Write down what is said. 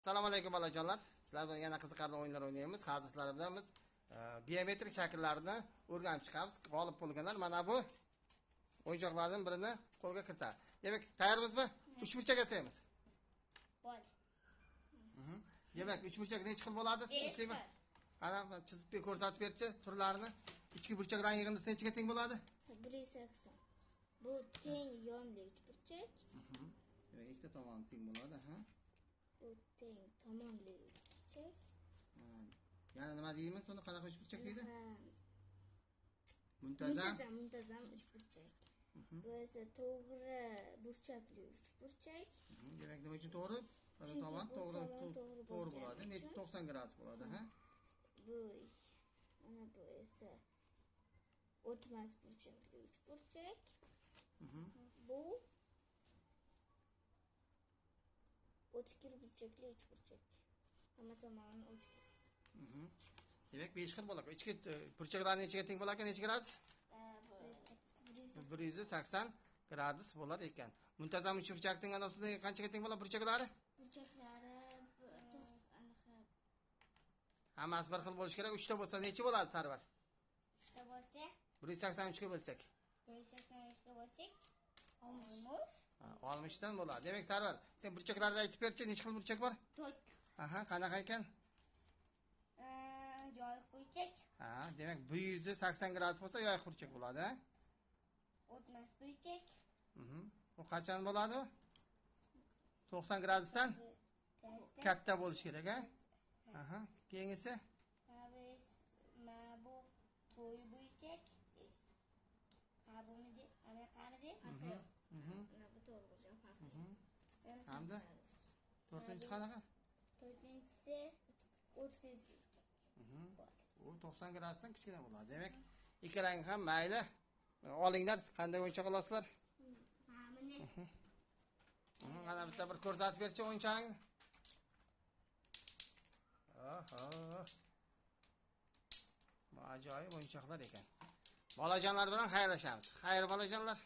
Assalomu alaykum bolajonlar. Sizlar bilan yana qiziqarli o'yinlar o'ynaymiz. Hozir sizlar bilan biz geometrik shakllarni o'rganib chiqamiz. G'olib bo'lganlar mana bu o'yinchoqlardan birini qo'lga kiritadi. Demak, tayyormizmi? Uchburchak yasaymiz. Bo'ldi. Demak, uchburchak necha xil bo'ladi? Qani, chizib ko'rsatib berchi turlarini. Ichki burchaklarning yig'indisi nechaga teng bo'ladi? 180. Bu teng yonli uchburchak. Demak, ikkita tomoni teng bo'ladi, ha? Bu teng tomonli uchburchak. Yana nima deymiz? Uni qanaqa uchburchak deydi? Muntazam. Muntazam uchburchak. Bu esa to'g'ri burchakli uchburchak. Demak, nima uchun to'g'ri? Tomon to'g'ri bo'ladi. 90 gradus bo'ladi, ha? Bu mana bu esa o'tmas burchakli uchburchak. Bu o'tkir burchakli uchburchak. Hamma tomoni o'tkir. Demak, 5 xil bo'ladi. Ichki burchaklar nechaga teng bo'lar ekan? Necha gradus? 180 gradus bo'lar ekan. Muntazam uchburchakning anasida qanchaga teng bo'ladi burchaklari? Burchaklari hammasi bir xil bo'lishi kerak. 3 ta bo'lsa necha bo'ladi, Sarvar? 3 ta bo'lsa 183 ga bo'lsak. 183 ga bo'lsak 60. Ha, 60 dan bo'ladi. Demak, Sarvar, sen burchaklarni aytib berchi, necha xil burchak bor? 4. Aha, qanaqa ekan? Yoyiq burchak. Ha, demak 180 gradus bo'lsa yoyiq burchak bo'ladi, ha? O'tmas burchak. U qachon bo'ladi? 90 gradusdan katta bo'lishi kerak, ha? Aha, keyingisi? Mana bu to'y burchak. Ha, bumidi? Anaqamidi? Mana bu to'g'ri burchak farqi. Hamda to'rtinchisi qanaqa? To'rtinchisi o'tkiz burchak. U 90 gradusdan kichkina bo'ladi. Demak, ikkalang ham mayli. Olinglar, qanday o'yinchoq olasizlar? Ha, buni. Mana bitta bir ko'rsatib berchi o'yinchog'ingni. Oho. Bu ajoyib o'yinchoqlar ekan. Bolajonlar bilan xayrlashamiz. Xayr bolajonlar.